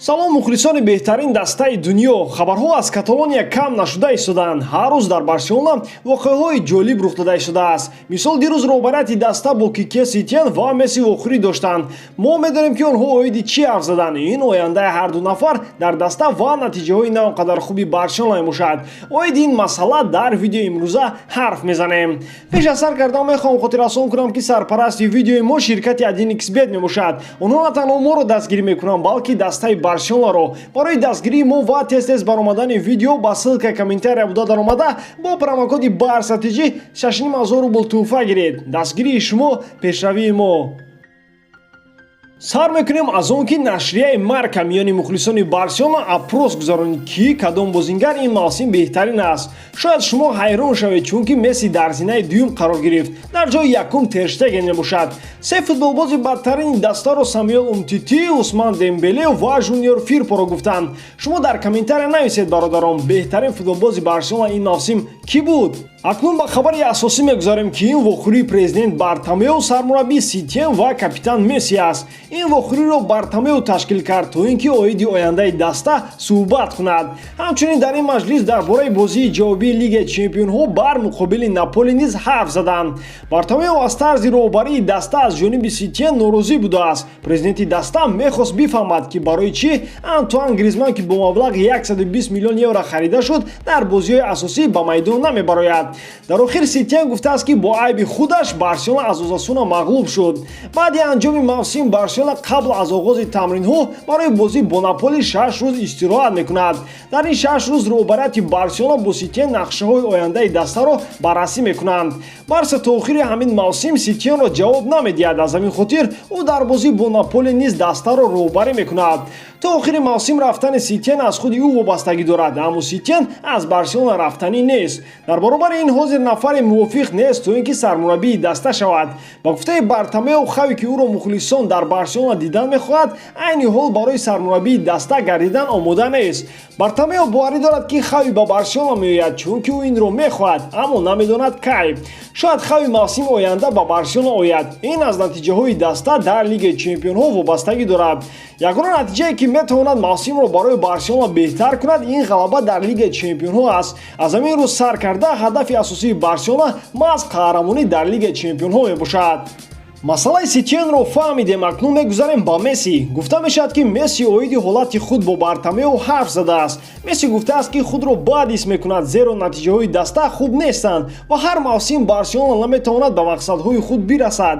Салом, мухлисони беҳтарин дастаи дунё! Хабарҳо аз Каталония кам нашуда истодаанд. Ҳар рӯз дар Барселона воқеаҳои ҷолиб рух дода истодааст. Мисол, дирӯз роҳбарияти даста бо Кике Сетиен ва Месси вохӯрӣ доштанд. Мо медонем, ки онҳо оиди чӣ ҳарф заданд. Ин ояндаи ҳарду нафар дар даста ва натиҷаҳои на он қадар хуби Барселона мебошад. Оиди ин масъала дар видеои имрӯза ҳарф мезанем. Пеш аз сар кардан мехоҳам хотиррасон кунам, ки сарпарасти видеои мо ширкати 1xBet мебошад. Онҳо на танҳо моро дастгирӣ мекунанд, балки дастаи Барселонаро. Барои дастгирии мо ва тез-тез баромадани видео ба ссылка комментария буда даромада, бо промокоди БАРСАТИҷ 6500 рубл тӯҳфа гиред. Дастгирии шумо — пешравии мо. Сар мекунем аз он, ки нашрияи Марка миёни мухлисони Барселона опрос гузаронид, ки кадом бозингар ин мавсим беҳтарин аст. Шояд шумо ҳайрон шавед, чунки Месси дар зинаи дуюм қарор гирифт. Дар ҷои якум Терштеген мебошад. Се футболбози бадтарини дастаро Самюэл Умтити, Усман Дембеле ва Жуниор Фирпоро гуфтанд. Шумо дар комментария нависед, бародарон, беҳтарин футболбози Барселона ин мавсим кӣ буд? Акнун ба хабари асосӣ мегузарем, ки ин вохӯрии президент Бартомеу, сармураббӣ Ситен ва капитан Месси аст. Ин вохӯриро Бартомеу ташкил кард, то ин ки оиди ояндаи даста суҳбат кунад. Ҳамчунин дар ин маҷлис дар бораи бозии ҷавобии Лигаи чемпионҳо бар муқобили Наполи низ ҳарф заданд. Бартомеу аз тарзи роҳбарии даста аз ҷониби Ситен норозӣ будааст. Президенти даста мехост бифаҳмад, ки барои чӣ Антуан Гризман, ки бо маблағи 120 миллион евро харида шуд, дар бозиҳои асосӣ ба майдон намебарояд. Дар охир Ситен гуфтааст, ки бо айби худаш Барселона аз Осасуна мағлуб шуд. Баъди анҷоми мавсим Барселона қабл аз оғози тамринҳо барои бозӣ бо Наполи 6 рӯз истироҳат мекунад. Дар ин 6 рӯз роҳбарияти Барселона бо Ситен нақшаҳои ояндаи дастаро баррасӣ мекунанд. Барса то охири ҳамин мавсим Ситенро ҷавоб намедиҳад. Аз ҳамин хотир ӯ дар бозӣ бо Наполи низ дастаро роҳбарӣ мекунад. То охири мавсим рафтани Ситен аз худи ӯ вобастагӣ дорад, аммо Ситен аз Барселона рафтанӣ нест. Дар баробари ин ҳозир нафаре мувофиқ нест, то ин ки сармураббии даста шавад. Ба гуфтаи Бартомео, Хави, ки ӯро мухлисон дар Барселона дидан мехоҳад, айни ҳол барои сармураббии даста гардидан омода нест. Бартомео боварӣ дорад, ки Хави ба Барселона меояд, чунки ӯ инро мехоҳад, аммо намедонад кай. Шояд Хави мавсими оянда ба Барселона ояд. Ин аз натиҷаҳои даста дар Лигаи чемпионҳо вобастагӣ дорад. Ягона натиҷае, ки метавонад мавсимро барои Барселона беҳтар кунад, ин ғалаба дар Лигаи чемпионҳо аст. Аз ҳамин рӯз сар карда ҳадафи асосии Барселона маҳз қаҳрамонӣ дар Лигаи чемпионҳо мебошад. Масъалаи Ситенро фаҳмидем, акнун мегузарем ба Месси. Гуфта мешавад, ки Месси оиди ҳолати худ бо Бартомео ҳарф задааст. Месси гуфтааст, ки худро бад ҳис мекунад, зеро натиҷаҳои даста хуб нестанд ва ҳар мавсим Барселона наметавонад ба мақсадҳои худ бирасад.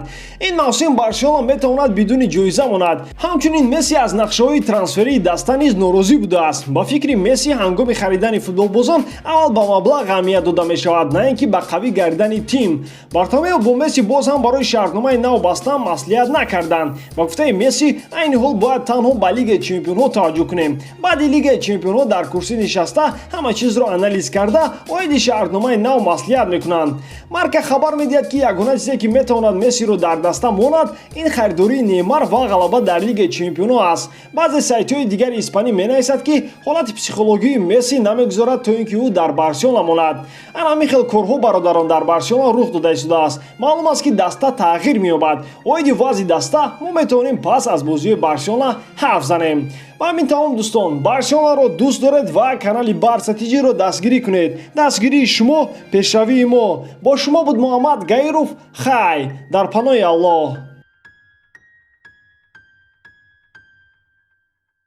Ин мавсим Барселона метавонад бидуни ҷоиза монад. Ҳамчунин Месси аз нақшаҳои трансферии даста низ норозӣ будааст. Ба фикри Месси, ҳангоми харидани футболбозон аввал ба маблағ аҳамият дода мешавад, на ин ки ба қавӣ гардидани тим. Бартомео бо Месси боз ҳам барои шартномаи нав бастан маслиҳат накарданд. Ба гуфтаи Месси, айни ҳол бояд танҳо ба Лигаи чемпионҳо таваҷҷӯҳ кунем. Баъди Лигаи чемпионҳо дар курсӣ нишаста, ҳама чизро анализ карда, оиди шартномаи нав маслиҳат мекунанд. Марка хабар медиҳад, ки ягона чизе, ки метавонад Мессиро дар даста монад, ин харидории Неймар ва ғалаба дар Лигаи чемпионҳо аст. Баъзе сайтҳои дигари испанӣ менависад, ки ҳолати психологии Месси намегузорад, то ин ки ӯ дар Барселона монад. Ана ҳамин хел корҳо, бародарон, дар Барселона рух дода истодааст. Маълум аст, ки даста тағйир меёбад. Оиди вазъи даста мо метавонем пас аз бозиҳои Барселона ҳарф занем. Ба ҳамин тамом, дӯстон. Барселонаро дӯст доред ва канали Барса ТЖро дастгирӣ кунед. Дастгирии шумо — пешравии мо. Бо шумо буд Муҳаммад Гаиров. Хай, дар паноҳи Аллоҳ.